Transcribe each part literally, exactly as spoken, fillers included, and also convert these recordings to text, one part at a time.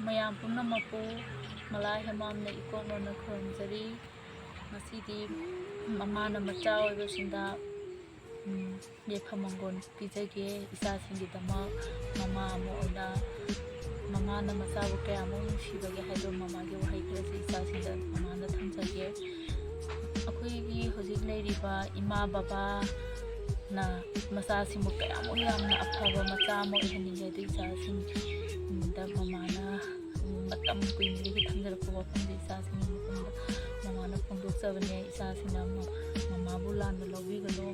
ꯃꯌꯥꯝ ꯄꯨꯝꯅꯃꯛꯄꯨ ꯃꯂꯥ ꯍꯦꯃꯥꯝꯅ ꯏꯀꯣꯛ ꯅꯣꯟꯅ ꯈꯨꯔꯨꯝꯖꯔꯤ꯫ ꯉꯁꯤꯗꯤ ꯃꯃꯥꯅ ꯃꯆꯥ ꯑꯣꯏꯕꯁꯤꯡꯗ, ꯎꯝ, ꯌꯥꯏꯐ ꯃꯪꯒꯣꯜ ꯄꯤꯖꯒꯦ꯫ ꯏꯆꯥꯁꯤꯡꯒꯤꯗꯃꯛ ꯃꯃꯥ ꯑꯃ ꯑꯣꯏꯅ ꯃꯃꯥꯅ ꯃꯆꯥꯕꯨ ꯀꯌꯥꯃꯨꯛ ꯅꯨꯡꯁꯤꯕꯒꯦ ꯍꯥꯏꯕ ꯃꯃꯥꯒꯤ ꯋꯥꯍꯩ ꯈꯔꯁꯤ ꯏꯆꯥꯁꯤꯡꯗ ꯃꯃꯥꯅ ꯊꯝꯖꯒꯦ꯫ ꯑꯩꯈꯣꯏꯒꯤ ꯍꯧꯖꯤꯛ ꯂꯩꯔꯤꯕ ꯏꯃꯥ ꯕꯕꯥꯅ ꯃꯆꯥꯁꯤꯡꯕꯨ ꯀꯌꯥꯃꯨꯛ ꯌꯥꯝꯅ ꯑꯐꯕ ꯃꯆꯥ ꯑꯃ ꯑꯣꯏꯍꯟꯅꯤꯡꯒꯦ, ꯑꯗꯨ ꯏꯆꯥꯁꯤꯡꯗ ꯃꯃꯥꯅ ꯃꯇꯝ ꯀꯨꯏꯅꯗꯒꯤ ꯊꯝꯖꯔꯛꯄ ꯋꯥꯐꯝꯁꯦ ꯏꯆꯥꯁꯤꯡꯒꯤ ꯃꯐꯝꯗ ꯃꯃꯥꯅ ꯐꯣꯡꯗꯣꯛꯆꯕꯅꯦ꯫ ꯏꯆꯥꯁꯤꯡꯅ ꯃ-, ꯃꯃꯥꯕꯨ ꯂꯥꯟꯅ ꯂꯧꯕꯤꯒꯅꯨ꯫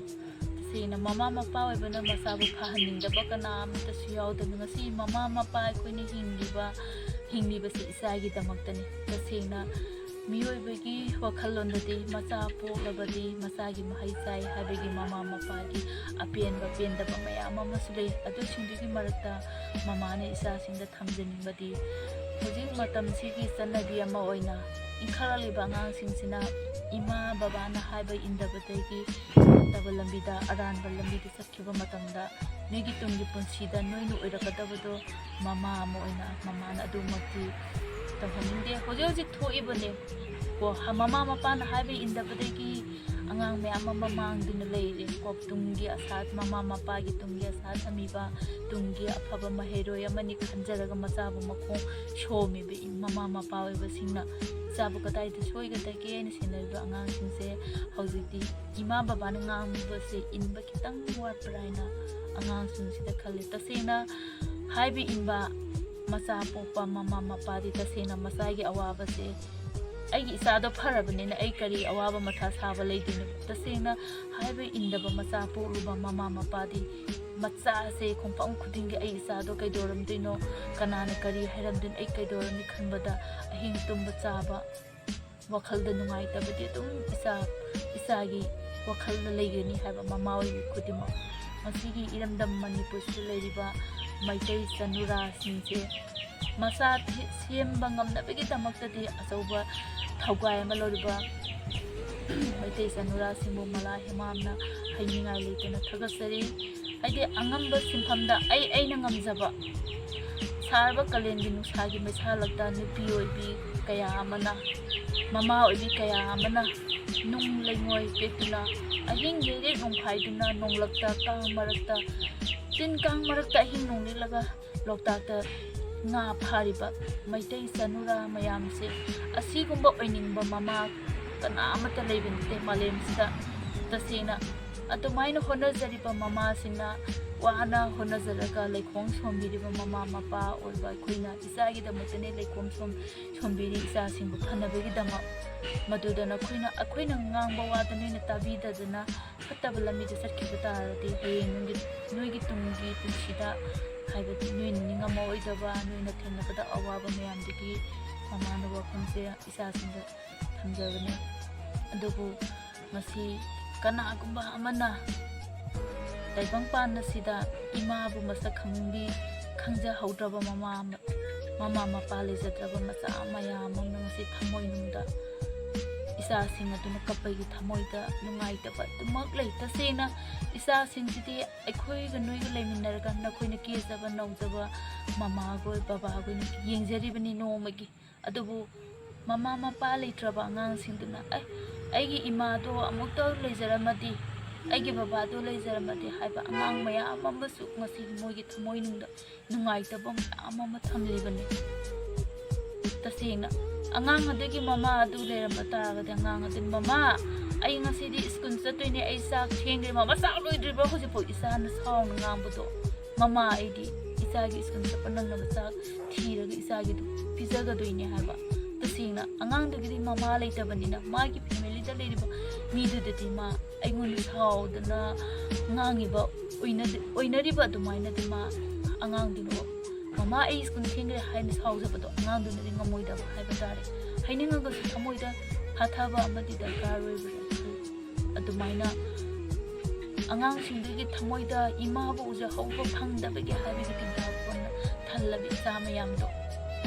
ꯇꯁꯦꯡꯅ ꯃꯃꯥ ꯃꯄꯥ ꯑꯣꯏꯕꯅ ꯃꯆꯥꯕꯨ ꯐꯍꯟꯅꯤꯡꯗꯕ ꯀꯅꯥ ꯑꯃꯠꯇꯁꯨ ꯌꯥꯎꯗꯕꯅꯤ꯫ ꯉꯁꯤ ꯃꯃꯥ ꯃꯄꯥ ꯑꯩꯈꯣꯏꯅ ꯍꯤꯡꯂꯤꯕ, ꯍꯤꯡꯂꯤꯕꯁꯤ ꯏꯆꯥꯒꯤꯗꯃꯛꯇꯅꯤ꯫ ꯇꯁꯦꯡꯅ ꯃꯤꯑꯣꯏꯕꯒꯤ ꯋꯥꯈꯜꯂꯣꯟꯗꯗꯤ ꯃꯆꯥ ꯄꯣꯛꯂꯕꯗꯤ ꯃꯆꯥꯒꯤ ꯃꯍꯩ ꯆꯥꯏ ꯍꯥꯏꯕꯒꯤ ꯃꯃꯥ ꯃꯄꯥꯒꯤ ꯑꯄꯦꯟꯕ ꯄꯦꯟꯗꯕ ꯃꯌꯥꯝ ꯑꯃꯁꯨ ꯂꯩ꯫ ꯑꯗꯨꯁꯤꯡꯗꯨꯒꯤ ꯃꯔꯛꯇ ꯃꯃꯥꯅ ꯏꯆꯥꯁꯤꯡꯗ ꯊꯝꯖꯅꯤꯡꯕꯗꯤ, ꯍꯧꯖꯤꯛ ꯃꯇꯝꯁꯤꯒꯤ ꯆꯠꯅꯕꯤ ꯑꯃ ꯑꯣꯏꯅ ꯏꯟꯈꯠꯂꯛꯂꯤꯕ ꯑꯉꯥꯡꯁꯤꯡꯁꯤꯅ ꯏꯃꯥ ꯕꯕꯥꯅ ꯍꯥꯏꯕ ꯏꯟꯗꯕꯗꯒꯤ ꯐꯠꯇꯕ ꯂꯝꯕꯤꯗ, ꯑꯔꯥꯟꯕ ꯂꯝꯕꯤꯗ ꯆꯠꯈꯤꯕ ꯃꯇꯝꯗ ꯅꯣꯏꯒꯤ ꯇꯨꯡꯒꯤ ꯄꯨꯟꯁꯤꯗ ꯅꯣꯏꯅ ꯑꯣꯏꯔꯛꯀꯗꯕꯗꯣ ꯃꯃꯥ ꯑꯃ ꯑꯣꯏꯅ ꯃꯃꯥꯅ ꯑꯗꯨꯃꯛꯇꯤ ꯇꯧꯍꯟꯅꯤꯡꯗꯦ꯫ ꯍꯧꯖꯤꯛ ꯍꯧꯖꯤꯛ ꯊꯣꯛꯏꯕꯅꯦ ꯀꯣ, ꯍ-, ꯃꯃꯥ ꯃꯄꯥꯅ ꯍꯥꯏꯕ ꯏꯟꯗꯕꯗꯒꯤ ꯑꯉꯥꯡ ꯃꯌꯥꯝ ꯑꯃ ꯃꯥꯡꯗꯨꯅ ꯂꯩꯔꯦ ꯀꯣ꯫ ꯇꯨꯡꯒꯤ ꯑꯁꯥ, ꯃꯃꯥ ꯃꯄꯥꯒꯤ ꯇꯨꯡꯒꯤ ꯑꯁꯥ ꯊꯝꯃꯤꯕ, ꯇꯨꯡꯒꯤ ꯑꯐꯕ ꯃꯍꯩꯔꯣꯏ ꯑꯃꯅꯤ ꯈꯟꯖꯔꯒ ꯃꯆꯥꯕꯨ ꯃꯈꯣꯡ ꯁꯣꯝꯃꯤꯕ ꯏ-, ꯃꯃꯥ ꯃꯄꯥ ꯑꯣꯏꯕꯁꯤꯡꯅ ꯏꯆꯥꯕꯨ ꯀꯗꯥꯏꯗ ꯁꯣꯏꯒꯗꯒꯦꯅ ꯁꯦꯟꯅꯔꯤꯕ ꯑꯉꯥꯡꯁꯤꯡꯁꯦ ꯍꯧꯖꯤꯛꯇꯤ ꯏꯃꯥ ꯕꯕꯥꯅ ꯉꯥꯡꯕꯁꯦ ꯏꯟꯕ ꯈꯤꯇꯪ ꯋꯥꯠꯄ꯭ꯔꯥ ꯍꯥꯏꯅ ꯑꯉꯥꯡꯁꯤꯡꯁꯤꯗ ꯈꯜꯂꯤ꯫ ꯇꯁꯦꯡꯅ ꯍꯥꯏꯕ ꯏꯟꯕ ꯃꯆꯥ ꯄꯣꯛꯄ ꯃꯃꯥ ꯃꯄꯥꯗꯤ ꯇꯁꯦꯡꯅ ꯃꯆꯥꯒꯤ ꯑꯋꯥꯕꯁꯦ, "ꯑꯩꯒꯤ ꯏꯆꯥꯗꯣ ꯐꯔꯕꯅꯤꯅ ꯑꯩ ꯀꯔꯤ ꯑꯋꯥꯕ ꯃꯊꯥ ꯁꯥꯕ ꯂꯩꯗꯣꯏꯅꯣ?" ꯇꯁꯦꯡꯅ ꯍꯥꯏꯕ ꯏꯟꯗꯕ ꯃꯆꯥ ꯄꯣꯛꯂꯨꯕ ꯃꯃꯥ ꯃꯄꯥꯗꯤ ꯃꯆꯥꯁꯦ ꯈꯣꯡꯐꯝ ꯈꯨꯗꯤꯡꯒꯤ "ꯑꯩ ꯏꯆꯥꯗꯣ ꯀꯩꯗꯧꯔꯝꯗꯣꯏꯅꯣ, ꯀꯅꯥꯅ ꯀꯔꯤ ꯍꯥꯏꯔꯝꯗꯣꯏꯅꯣ, ꯑꯩ ꯀꯩꯗꯧꯔꯝꯅꯤ?" ꯈꯟꯕꯗ ꯑꯍꯤꯡ ꯇꯨꯝꯕ ꯆꯥꯕ, ꯋꯥꯈꯜꯗ ꯅꯨꯡꯉꯥꯏꯇꯕꯗꯤ ꯑꯗꯨꯝ ꯏꯆꯥ, ꯏꯆꯥꯒꯤ ꯋꯥꯈꯜꯗ ꯂꯩꯒꯅꯤ ꯍꯥꯏꯕ ꯃꯃꯥ ꯑꯣꯏꯕꯤ ꯈꯨꯗꯤꯡꯃꯛ꯫ ꯃꯁꯤꯒꯤ ꯏꯔꯝꯗꯝ ꯃꯅꯤꯄꯨꯔꯁꯤꯗ ꯂꯩꯔꯤꯕ ꯃꯩꯇꯩ ꯆꯅꯨꯔꯥꯁꯤꯡꯁꯦ ꯃꯆꯥ ꯊꯤ-, ꯁꯦꯝꯕ ꯉꯝꯅꯕꯒꯤꯗꯃꯛꯇꯗꯤ ꯑꯆꯧꯕ ꯊꯧꯒꯥꯏ ꯑꯃ ꯂꯧꯔꯤꯕ ꯃꯩꯇꯩ ꯆꯅꯨꯔꯥꯁꯤꯡꯕꯨ ꯃꯂꯥ ꯍꯦꯃꯥꯝꯅ ꯍꯥꯏꯅꯤꯡꯉꯥꯏ ꯂꯩꯇꯅ ꯊꯥꯒꯠꯆꯔꯤ꯫ ꯍꯥꯏꯗꯤ ꯑꯉꯝꯕ ꯁꯤꯟꯐꯝꯗ ꯑꯩ, ꯑꯩꯅ ꯉꯝꯖꯕ, ꯁꯥ ꯁꯥꯔꯕ ꯀꯥꯂꯦꯟꯒꯤ ꯅꯨꯡꯁꯥꯒꯤ ꯃꯩꯁꯥꯂꯛꯇ ꯅꯨꯄꯤ ꯑꯣꯏꯕꯤ ꯀꯌꯥ ꯑꯃꯅ, ꯃꯃꯥ ꯑꯣꯏꯕꯤ ꯀꯌꯥ ꯑꯃꯅ ꯅꯨꯡ ꯂꯩꯉꯣꯏ ꯄꯦꯛꯇꯨꯅ, ꯑꯍꯤꯡ ꯂꯩꯔꯦꯛ ꯅꯣꯡꯐꯥꯏꯗꯨꯅ ꯅꯣꯡꯂꯛꯇ ꯀꯥꯡ ꯃꯔꯛꯇ, ꯇꯤꯟ ꯀꯥꯡ ꯃꯔꯛꯇ ꯑꯍꯤꯡ ꯅꯣꯡꯂꯤꯛꯂꯒ ꯂꯣꯛꯇꯥꯛꯇ ꯉꯥ ꯐꯥꯔꯤꯕ ꯃꯩꯇꯩ ꯆꯅꯨꯔꯥ ꯃꯌꯥꯝꯁꯦ, ꯑꯁꯤꯒꯨꯝꯕ ꯑꯣꯏꯅꯤꯡꯕ ꯃꯃꯥ ꯀꯅꯥ ꯑꯃꯠꯇ ꯂꯩꯕ ꯅꯠꯇꯦ ꯃꯥꯂꯦꯝꯁꯤꯗ꯫ ꯇꯁꯦꯡꯅ ꯑꯗꯨꯃꯥꯏꯅ ꯍꯣꯠꯅꯖꯔꯤꯕ ꯃꯃꯥꯁꯤꯡꯅ, ꯋꯥꯅ ꯍꯣꯠꯅꯖꯔꯒ ꯂꯩꯈꯣꯝ ꯁꯣꯝꯕꯤꯔꯤꯕ ꯃꯃꯥ ꯃꯄꯥ ꯑꯣꯏꯕ ꯑꯩꯈꯣꯏꯅ ꯏꯆꯥꯒꯤꯗꯃꯛꯇꯅꯦ ꯂꯩꯈꯣꯝ ꯁꯣꯝ-, ꯁꯣꯝꯕꯤꯔꯤ, ꯏꯆꯥꯁꯤꯡꯕꯨ ꯐꯅꯕꯒꯤꯗꯃꯛ꯫ ꯃꯗꯨꯗ ꯅꯈꯣꯏꯅ, ꯑꯩꯈꯣꯏꯅ ꯉꯥꯡꯕ ꯋꯥꯗ ꯅꯣꯏꯅ ꯇꯥꯕꯤꯗꯗꯅ ꯐꯠꯇꯕ ꯂꯝꯕꯤꯗ ꯆꯠꯈꯤꯕ ꯇꯥꯔꯗꯤ, ꯍꯌꯦꯡ ꯅꯣꯏꯒꯤ, ꯅꯣꯏꯒꯤ ꯇꯨꯡꯒꯤ ꯄꯨꯟꯁꯤꯗ, ꯍꯥꯏꯕꯗꯤ ꯅꯣꯏꯅ ꯅꯤꯡꯉꯝꯃꯔꯣꯏꯗꯕ, ꯅꯣꯏꯅ ꯊꯦꯡꯅꯒꯗꯕ ꯑꯋꯥꯕ ꯃꯌꯥꯝꯗꯨꯒꯤ ꯃꯃꯥꯅ ꯋꯥꯐꯝꯁꯦ ꯏꯆꯥꯁꯤꯡꯗ ꯊꯝꯖꯕꯅꯤ꯫ ꯑꯗꯨꯕꯨ ꯉꯁꯤ ꯀꯅꯥꯒꯨꯝꯕ ꯑꯃꯅ ꯇꯥꯏꯕꯪꯄꯥꯟ ꯑꯁꯤꯗ ꯏꯃꯥꯕꯨ ꯃꯁꯛ ꯈꯪꯕꯤ, ꯈꯪꯖꯍꯧꯗ꯭ꯔꯕ ꯃꯃꯥ, ꯃꯃꯥ ꯃꯄꯥ ꯂꯩꯖꯗ꯭ꯔꯕ ꯃꯆꯥ ꯃꯌꯥꯝ ꯑꯃꯅ ꯉꯁꯤ ꯊꯃꯣꯏꯅꯨꯡꯗ ꯏꯆꯥꯁꯤꯡ ꯑꯗꯨꯅ ꯀꯞꯄꯒꯤ ꯊꯃꯣꯏꯗ ꯅꯨꯡꯉꯥꯏꯇꯕ ꯑꯗꯨꯃꯛ ꯂꯩ꯫ ꯇꯁꯦꯡꯅ ꯏꯆꯥꯁꯤꯡꯁꯤꯗꯤ ꯑꯩꯈꯣꯏꯒ ꯅꯣꯏꯒ ꯂꯩꯃꯤꯟꯅꯔꯒ ꯅꯈꯣꯏꯅ ꯀꯦꯖꯕ ꯅꯧꯖꯕ ꯃꯃꯥꯈꯣꯏ ꯕꯕꯥꯈꯣꯏꯅ ꯌꯦꯡꯖꯔꯤꯕꯅꯤ ꯅꯣꯡꯃꯒꯤ꯫ ꯑꯗꯨꯕꯨ ꯃꯃꯥ ꯃꯄꯥ ꯂꯩꯇ꯭ꯔꯕ ꯑꯉꯥꯡꯁꯤꯡꯗꯨꯅ, "ꯑꯦ, ꯑꯩꯒꯤ ꯏꯃꯥꯗꯣ ꯑꯃꯨꯛꯇ ꯂꯩꯖꯔꯝꯃꯗꯤ, ꯑꯩꯒꯤ ꯕꯕꯥꯗꯣ ꯂꯩꯖꯔꯝꯃꯗꯤ" ꯍꯥꯏꯕ ꯑꯉꯥꯡ ꯃꯌꯥꯝ ꯑꯃꯁꯨ ꯉꯁꯤ ꯃꯣꯏꯒꯤ ꯊꯃꯣꯏꯅꯨꯡꯗ ꯅꯨꯡꯉꯥꯏꯇꯕ ꯃꯌꯥꯝ ꯑꯃ ꯊꯝꯂꯤꯕꯅꯤ꯫ ꯇꯁꯦꯡꯅ ꯑꯉꯥꯡ ꯑꯗꯨꯒꯤ ꯃꯃꯥ ꯑꯗꯨ ꯂꯩꯔꯝꯕ ꯇꯥꯔꯒꯗꯤ, ꯑꯉꯥꯡ ꯑꯗꯨ, "ꯃꯃꯥ, ꯑꯩ ꯉꯁꯤꯗꯤ ꯁ꯭ꯀꯨꯜ ꯆꯠꯇꯣꯏꯅꯦ, ꯑꯩ ꯆꯥꯛ ꯊꯦꯡꯈ꯭ꯔꯦ꯫" "ꯃꯃꯥ, ꯆꯥꯛ ꯂꯣꯏꯗ꯭ꯔꯤꯕ꯭ꯔꯣ ꯍꯧꯖꯤꯛꯐꯥꯎ?" ꯏꯆꯥꯅ ꯁꯥꯎꯅ ꯉꯥꯡꯕꯗꯣ, "ꯃꯃꯥ, ꯑꯩꯗꯤ ꯏꯆꯥꯒꯤ ꯁ꯭ꯀꯨꯜ ꯆꯠꯄ ꯅꯪꯅꯕ ꯆꯥꯛ ꯊꯤꯔꯒ ꯏꯆꯥꯒꯤꯗꯨ ꯄꯤꯖꯒꯗꯣꯏꯅꯦ" ꯍꯥꯏꯕ꯫ ꯇꯁꯦꯡꯅ ꯑꯉꯥꯡꯗꯨꯒꯤꯗꯤ ꯃꯃꯥ ꯂꯩꯇꯕꯅꯤꯅ, ꯃꯥꯒꯤ ꯐꯦꯃꯤꯂꯤꯗ ꯂꯩꯔꯤꯕ ꯃꯤꯗꯨꯗꯗꯤ ꯃꯥ ꯑꯩꯉꯣꯟꯗ ꯁꯥꯎꯗꯅ ꯉꯥꯡꯉꯤꯕ ꯑꯣꯏꯅꯗꯤ-, ꯑꯣꯏꯅꯔꯤꯕ ꯑꯗꯨꯃꯥꯏꯅꯗꯤ ꯃꯥ ꯑꯉꯥꯡꯗꯨꯅ, "ꯃꯃꯥ, ꯑꯩ ꯁ꯭ꯀꯨꯜ ꯊꯦꯡꯈ꯭ꯔꯦ" ꯍꯥꯏꯅ ꯁꯥꯎꯖꯕꯗꯣ ꯑꯉꯥꯡꯗꯨꯅꯗꯤ ꯉꯝꯃꯣꯏꯗꯕ ꯍꯥꯏꯕ ꯇꯥꯔꯦ꯫ ꯍꯥꯏꯅꯤꯡꯉꯒꯁꯨ ꯊꯃꯣꯏꯗ ꯐꯥꯊꯕ ꯑꯃꯗꯤ ꯗꯔꯀꯥꯔ ꯑꯣꯏꯕ꯫ ꯑꯗꯨꯃꯥꯏꯅ ꯑꯉꯥꯡꯁꯤꯡꯗꯨꯒꯤ ꯊꯃꯣꯏꯗ ꯏꯃꯥꯕꯨ ꯎꯖꯍꯧꯕ ꯐꯪꯗꯕꯒꯤ ꯍꯥꯏꯕꯒꯤ ꯇꯤꯟꯖꯥ ꯄꯣꯟꯅ ꯊꯜꯂꯕ ꯏꯆꯥ ꯃꯌꯥꯝꯗꯣ,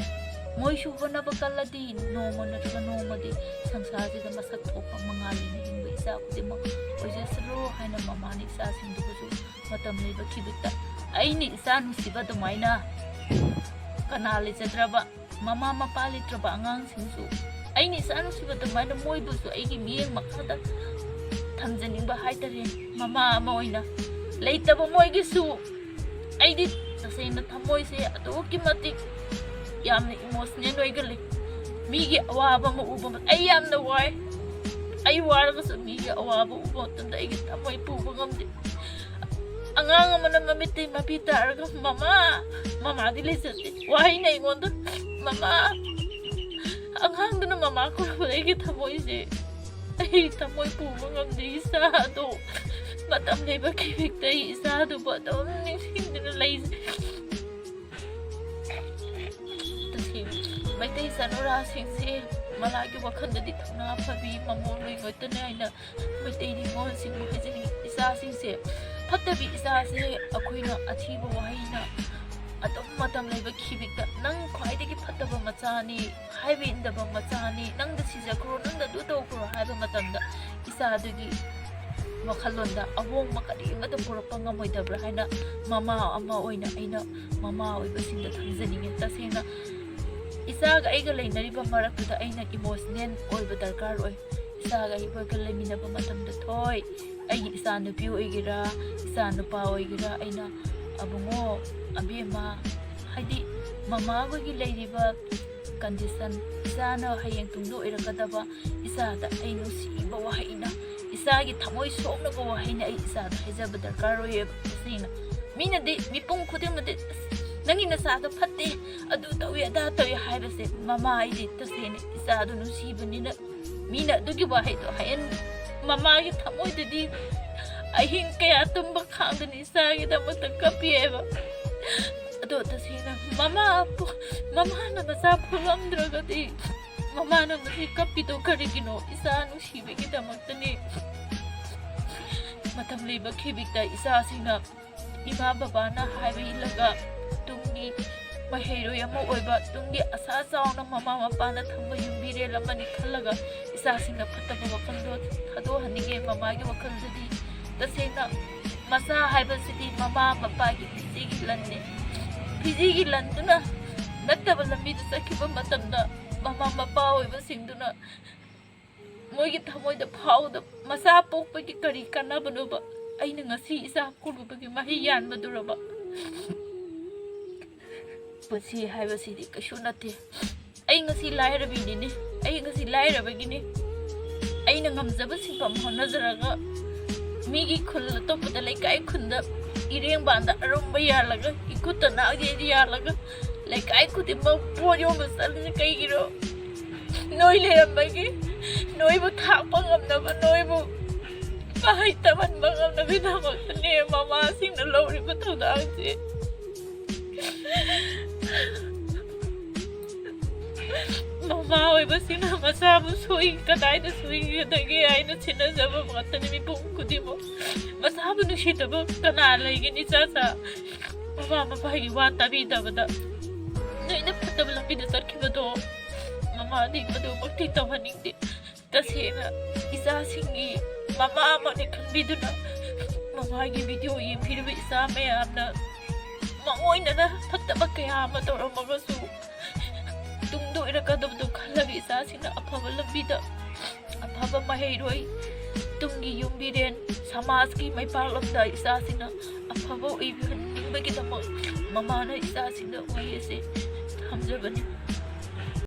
ꯃꯣꯏꯁꯨ ꯍꯣꯠꯅꯕ ꯀꯜꯂꯗꯤ ꯅꯣꯡꯃ ꯅꯠꯇ꯭ꯔꯒ ꯅꯣꯡꯃꯗꯤ ꯁꯪꯁꯥꯔꯁꯤꯗ ꯃꯁꯛ ꯊꯣꯛꯄ ꯃꯉꯥꯜ ꯂꯩꯅ ꯍꯤꯡꯕ ꯏꯆꯥ ꯈꯨꯗꯤꯡꯃꯛ ꯑꯣꯏꯖꯁꯅꯨ ꯍꯥꯏꯅ ꯃꯃꯥꯅ ꯏꯆꯥꯁꯤꯡꯗꯨꯕꯨꯁꯨ ꯃꯇꯝ ꯂꯩꯕ ꯈꯤꯕꯤꯛꯇ ꯑꯩꯅ ꯏꯆꯥ ꯅꯨꯡꯁꯤꯕ ꯑꯗꯨꯃꯥꯏꯅ ꯀꯅꯥ ꯂꯩꯖꯗ꯭ꯔꯕ, ꯃꯃꯥ ꯃꯄꯥ ꯂꯩꯇ꯭ꯔꯕ ꯑꯉꯥꯡꯁꯤꯡꯁꯨ, ꯑꯩꯅ ꯏꯆꯥ ꯅꯨꯡꯁꯤꯕ ꯑꯗꯨꯃꯥꯏꯅ ꯃꯣꯏꯕꯨꯁꯨ ꯑꯩꯒꯤ ꯃꯤꯠꯌꯦꯡ ꯃꯈꯥꯗ ꯊꯝꯖꯅꯤꯡꯕ ꯍꯥꯏꯇꯥꯔꯦ꯫ ꯃꯃꯥ ꯑꯃ ꯑꯣꯏꯅ ꯂꯩꯇꯕ ꯃꯣꯏꯒꯤꯁꯨ ꯑꯩꯗꯤ ꯇꯁꯦꯡꯅ ꯊꯃꯣꯏꯁꯦ ꯑꯗꯨꯛꯀꯤ ꯃꯇꯤꯛ ꯌꯥꯝꯅ ꯏꯃꯣꯁꯅꯦꯜ ꯑꯣꯏꯒꯜꯂꯤ꯫ ꯃꯤꯒꯤ ꯑꯋꯥꯕ ꯑꯃ ꯎꯕ ꯃꯇꯝ ꯑꯩ ꯌꯥꯝꯅ ꯋꯥꯏ꯫ ꯑꯩ ꯋꯥꯔꯒꯁꯨ ꯃꯤꯒꯤ ꯑꯋꯥꯕ ꯎꯕ ꯃꯇꯝꯗ ꯑꯩꯒꯤ ꯊꯃꯣꯏ ꯄꯨꯕ ꯉꯝꯗꯦ꯫ ꯑꯉꯥꯡ ꯑꯃꯅ ꯃꯃꯤꯠꯇꯩ ꯃꯄꯤ ꯇꯥꯔꯒ "ꯃꯃꯥ, ꯃꯃꯥꯗꯤ ꯂꯩꯖꯗꯦ" ꯋꯥꯍꯩꯅ ꯑꯩꯉꯣꯟꯗ "ꯃꯃꯥ", ꯑꯉꯥꯡꯗꯨꯅ "ꯃꯃꯥ" ꯀꯧꯔꯛꯄꯗ ꯑꯩꯒꯤ ꯊꯃꯣꯏꯁꯦ, ꯑꯩ ꯊꯃꯣꯏ ꯄꯨꯕ ꯉꯝꯗꯦ꯫ ꯏꯆꯥꯗꯣ ꯃꯇꯝ ꯂꯩꯕ ꯈꯤꯕꯤꯛꯇ ꯑꯩ ꯏꯆꯥꯗꯨꯕꯨ ꯑꯗꯨꯝ ꯅꯤꯡꯁꯤꯡꯗꯨꯅ ꯂꯩꯖꯩ꯫ ꯇꯁꯦꯡꯅ ꯃꯩꯇꯩ ꯏꯆꯥꯅꯨꯔꯥꯁꯤꯡꯁꯦ ꯃꯂꯥꯒꯤ ꯋꯥꯈꯜꯗꯗꯤ ꯊꯧꯅꯥ ꯐꯕꯤ, ꯃꯃꯣꯟ ꯂꯣꯏꯉꯣꯏꯇꯅ ꯍꯥꯏꯅ ꯃꯩꯇꯩ ꯅꯤꯉꯣꯜꯁꯤꯡꯕꯨ ꯍꯥꯏꯖꯅꯤꯡꯉꯤ꯫ ꯏꯆꯥꯁꯤꯡꯁꯦ, ꯐꯠꯇꯕꯤ ꯏꯆꯥꯁꯦ ꯑꯩꯈꯣꯏꯅ ꯑꯊꯤꯕ ꯋꯥꯍꯩꯅ ꯑꯗꯨꯝ ꯃꯇꯝ ꯂꯩꯕ ꯈꯤꯕꯤꯛꯇ "ꯅꯪ ꯈ꯭ꯋꯥꯏꯗꯒꯤ ꯐꯠꯇꯕ ꯃꯆꯥꯅꯤ, ꯍꯥꯏꯕ ꯏꯟꯗꯕ ꯃꯆꯥꯅꯤ, ꯅꯪꯗ ꯁꯤꯖꯈ꯭ꯔꯣ, ꯅꯪꯗ ꯑꯗꯨ ꯇꯧꯈ꯭ꯔꯣ" ꯍꯥꯏꯕ ꯃꯇꯝꯗ ꯏꯆꯥꯗꯨꯒꯤ ꯋꯥꯈꯜꯂꯣꯟꯗ ꯑꯍꯣꯡꯕ ꯀꯔꯤꯃꯠꯇ ꯄꯨꯔꯛꯄ ꯉꯝꯃꯣꯏꯗꯕ꯭ꯔꯥ ꯍꯥꯏꯅ ꯃꯃꯥ ꯑꯃ ꯑꯣꯏꯅ ꯑꯩꯅ ꯃꯃꯥ ꯑꯣꯏꯕꯁꯤꯡꯗ ꯊꯝꯖꯅꯤꯡꯉꯤ꯫ ꯇꯁꯦꯡꯅ ꯏꯆꯥꯒ ꯑꯩꯒ ꯂꯩꯅꯔꯤꯕ ꯃꯔꯛꯇꯨꯗ ꯑꯩꯅ ꯏꯃꯣꯁꯅꯦꯜ ꯑꯣꯏꯕ ꯗꯔꯀꯥꯔ ꯑꯣꯏ꯫ ꯏꯆꯥꯒ ꯑꯩꯒ ꯂꯩꯃꯤꯟꯅꯕ ꯃꯇꯝꯗ ꯊꯣꯏ ꯑꯩꯒꯤ ꯏꯆꯥ ꯅꯨꯄꯤ ꯑꯣꯏꯒꯦꯔꯥ, ꯏꯆꯥ ꯅꯨꯄꯥ ꯑꯣꯏꯒꯦꯔꯥ, ꯑꯩꯅ "ꯑꯕꯨꯡꯉꯣ, ꯑꯕꯦꯝꯃ", ꯍꯥꯏꯗꯤ ꯃꯃꯥꯈꯣꯏꯒꯤ ꯂꯩꯔꯤꯕ ꯀꯟꯗꯤꯁꯟ, ꯏꯆꯥꯅ ꯍꯌꯦꯡ ꯇꯨꯡꯗ ꯑꯣꯏꯔꯛꯀꯗꯕ ꯏꯆꯥꯗ ꯑꯩ ꯅꯨꯡꯁꯤꯕ ꯋꯥꯍꯩꯅ, ꯏꯆꯥꯒꯤ ꯊꯃꯣꯏ ꯁꯣꯛꯅꯕ ꯋꯥꯍꯩꯅ ꯑꯩ ꯏꯆꯥꯗ ꯍꯥꯏꯖꯕ ꯗꯔꯀꯥꯔ ꯑꯣꯏꯌꯦꯕ꯫ ꯇꯁꯦꯡꯅ ꯃꯤꯅꯗꯤ, ꯃꯤꯄꯨꯝ ꯈꯨꯗꯤꯡꯃꯛꯇꯤ "ꯑꯁ, ꯅꯪꯒꯤ ꯅꯆꯥꯗꯣ ꯐꯠꯇꯦ, ꯑꯗꯨ ꯇꯧꯏ, ꯑꯗꯥ ꯇꯧꯏ" ꯍꯥꯏꯕꯁꯦ, ꯃꯃꯥ ꯑꯩꯗꯤ ꯇꯁꯦꯡꯅ ꯏꯆꯥꯗꯣ ꯅꯨꯡꯁꯤꯕꯅꯤꯅ ꯃꯤꯅ ꯑꯗꯨꯒꯤ ꯋꯥꯍꯩꯗꯣ ꯍꯥꯏꯍꯟ-, ꯃꯃꯥꯒꯤ ꯊꯃꯣꯏꯗꯗꯤ ꯑꯍꯤꯡ ꯀꯌꯥ ꯇꯨꯝꯕ ꯈꯥꯡꯗꯅ ꯏꯆꯥꯒꯤꯗꯃꯛꯇ ꯀꯞꯄꯤꯑꯕ꯫ ꯑꯗꯣ ꯇꯁꯦꯡꯅ ꯃꯃꯥ ꯄꯣ-, ꯃꯃꯥꯅ ꯃꯆꯥ ꯄꯣꯛꯂꯝꯗ꯭ꯔꯒꯗꯤ ꯃꯃꯥꯅ ꯉꯁꯤ ꯀꯞꯄꯤꯗꯣ ꯀꯔꯤꯒꯤꯅꯣ? ꯏꯆꯥ ꯅꯨꯡꯁꯤꯕꯒꯤꯗꯃꯛꯇꯅꯤ꯫ ꯃꯇꯝ ꯂꯩꯕ ꯈꯤꯕꯤꯛꯇ ꯏꯆꯥꯁꯤꯡꯅ ꯏꯃꯥ ꯕꯕꯥꯅ ꯍꯥꯏꯕ ꯏꯜꯂꯒ ꯇꯨꯡꯒꯤ ꯃꯍꯩꯔꯣꯏ ꯑꯃ ꯑꯣꯏꯕ, ꯇꯨꯡꯒꯤ ꯑꯁꯥ ꯆꯥꯎꯅ ꯃꯃꯥ ꯃꯄꯥꯅ ꯊꯝꯕ ꯌꯨꯝꯕꯤꯔꯦꯜ ꯑꯃꯅꯤ ꯈꯜꯂꯒ ꯏꯆꯥꯁꯤꯡꯅ ꯐꯠꯇꯕ ꯋꯥꯈꯜꯗꯣ ꯊꯥꯗꯣꯛꯍꯟꯅꯤꯡꯉꯦ꯫ ꯃꯃꯥꯒꯤ ꯋꯥꯈꯜꯗꯗꯤ ꯇꯁꯦꯡꯅ ꯃꯆꯥ ꯍꯥꯏꯕꯁꯤꯗꯤ ꯃꯃꯥ ꯃꯄꯥꯒꯤ ꯐꯤꯖꯤꯒꯤ ꯂꯟꯅꯤ꯫ ꯐꯤꯖꯤꯒꯤ ꯂꯟꯗꯨꯅ ꯂꯝꯕꯤꯗ ꯆꯠꯈꯤꯕ ꯃꯇꯝꯗ ꯃꯃꯥ ꯃꯄꯥ ꯑꯣꯏꯕꯁꯤꯡꯗꯨꯅ ꯃꯣꯏꯒꯤ ꯊꯃꯣꯏꯗ ꯐꯥꯎꯗ ꯃꯆꯥ ꯄꯣꯛꯄꯒꯤ ꯀꯔꯤ ꯀꯥꯟꯅꯕꯅꯣꯕ? ꯑꯩꯅ ꯉꯁꯤ ꯏꯆꯥ ꯄꯣꯛꯂꯨꯕꯒꯤ ꯃꯍꯩ ꯌꯥꯟꯕꯗꯨꯔꯕ? ꯄꯨꯟꯁꯤ ꯍꯥꯏꯕꯁꯤꯗꯤ ꯀꯩꯁꯨ ꯅꯠꯇꯦ꯫ ꯑꯩ ꯉꯁꯤ ꯂꯥꯏꯔꯕꯤꯅꯤꯅꯦ, ꯑꯩ ꯉꯁꯤ ꯂꯥꯏꯔꯕꯒꯤꯅꯤ꯫ ꯑꯩꯅ ꯉꯝꯖꯕ ꯁꯤꯟꯐꯝ ꯍꯣꯠꯅꯖꯔꯒ ꯃꯤꯒꯤ ꯈꯨꯜ ꯑꯇꯣꯞꯄꯗ, ꯂꯩꯀꯥꯏ ꯈꯨꯟꯗ ꯏꯔꯦꯡꯕꯥꯟꯗ ꯑꯔꯨꯝꯕ ꯌꯥꯜꯂꯒ, ꯏꯈꯨꯠꯇ ꯅꯥꯛꯌꯦꯠ ꯌꯥꯜꯂꯒ, ꯂꯩꯀꯥꯏ ꯈꯨꯗꯤꯡꯃꯛ ꯄꯣꯠ ꯌꯣꯟꯕ ꯆꯠꯂꯤꯁꯦ ꯀꯩꯒꯤꯅꯣ? ꯅꯣꯏ ꯂꯩꯔꯝꯕꯒꯤ, ꯅꯣꯏꯕꯨ ꯊꯥꯛꯄ ꯉꯝꯅꯕ, ꯅꯣꯏꯕꯨ ꯃꯍꯩ ꯇꯝꯍꯟꯕ ꯉꯝꯅꯕꯒꯤꯗꯃꯛꯇꯅꯦ ꯃꯃꯥꯁꯤꯡꯅ ꯂꯧꯔꯤꯕ ꯊꯧꯗꯥꯡꯁꯦ꯫ ꯃꯃꯥ ꯑꯣꯏꯕꯁꯤꯡꯅ ꯃꯆꯥꯕꯨ ꯁꯣꯏ, ꯀꯗꯥꯏꯗ ꯁꯣꯏꯒꯗꯒꯦ ꯍꯥꯏꯅ ꯁꯦꯟꯅꯖꯕ ꯉꯥꯛꯇꯅꯤ ꯃꯤꯄꯨꯝ ꯈꯨꯗꯤꯡꯃꯛ꯫ ꯃꯆꯥꯕꯨ ꯅꯨꯡꯁꯤꯗꯕ ꯀꯅꯥ ꯂꯩꯒꯅꯤ? ꯏꯆꯥ ꯆꯥ ꯃꯃꯥ ꯃꯄꯥꯒꯤ ꯋꯥ ꯇꯥꯕꯤꯗꯕꯗ ꯅꯣꯏꯅ ꯐꯠꯇꯕ ꯂꯝꯕꯤꯗ ꯆꯠꯈꯤꯕꯗꯣ ꯃꯃꯥꯗꯤ ꯃꯗꯨꯃꯛꯇꯤ ꯇꯧꯍꯟꯅꯤꯡꯗꯦ꯫ ꯇꯁꯦꯡꯅ ꯏꯆꯥꯁꯤꯡꯒꯤ ꯃꯃꯥ ꯑꯃꯅꯤ ꯈꯟꯕꯤꯗꯨꯅ ꯃꯃꯥꯒꯤ ꯚꯤꯗꯤꯑꯣ ꯌꯦꯡꯕꯤꯔꯤꯕ ꯏꯆꯥ ꯃꯌꯥꯝꯅ ꯃꯥꯡꯑꯣꯏꯅꯅ ꯐꯠꯇꯕ ꯀꯌꯥ ꯑꯃ ꯇꯧꯔꯝꯃꯒꯁꯨ ꯇꯨꯡꯗ ꯑꯣꯏꯔꯛꯀꯗꯕꯗꯨ ꯈꯜꯂꯒ ꯏꯆꯥꯁꯤꯡꯅ ꯑꯐꯕ ꯂꯝꯕꯤꯗ, ꯑꯐꯕ ꯃꯍꯩꯔꯣꯏ, ꯇꯨꯡꯒꯤ ꯌꯨꯝꯕꯤꯔꯦꯟ, ꯁꯃꯥꯖꯀꯤ ꯃꯥꯏꯄꯥꯛꯂꯣꯝꯗ ꯏꯆꯥꯁꯤꯡꯅ ꯑꯐꯕ ꯑꯣꯏꯍꯟꯅꯤꯡꯕꯒꯤꯗꯃꯛ ꯃꯃꯥꯅ ꯏꯆꯥꯁꯤꯡꯗ ꯋꯥꯍꯩ ꯑꯁꯤ ꯊꯝꯖꯕꯅꯤ꯫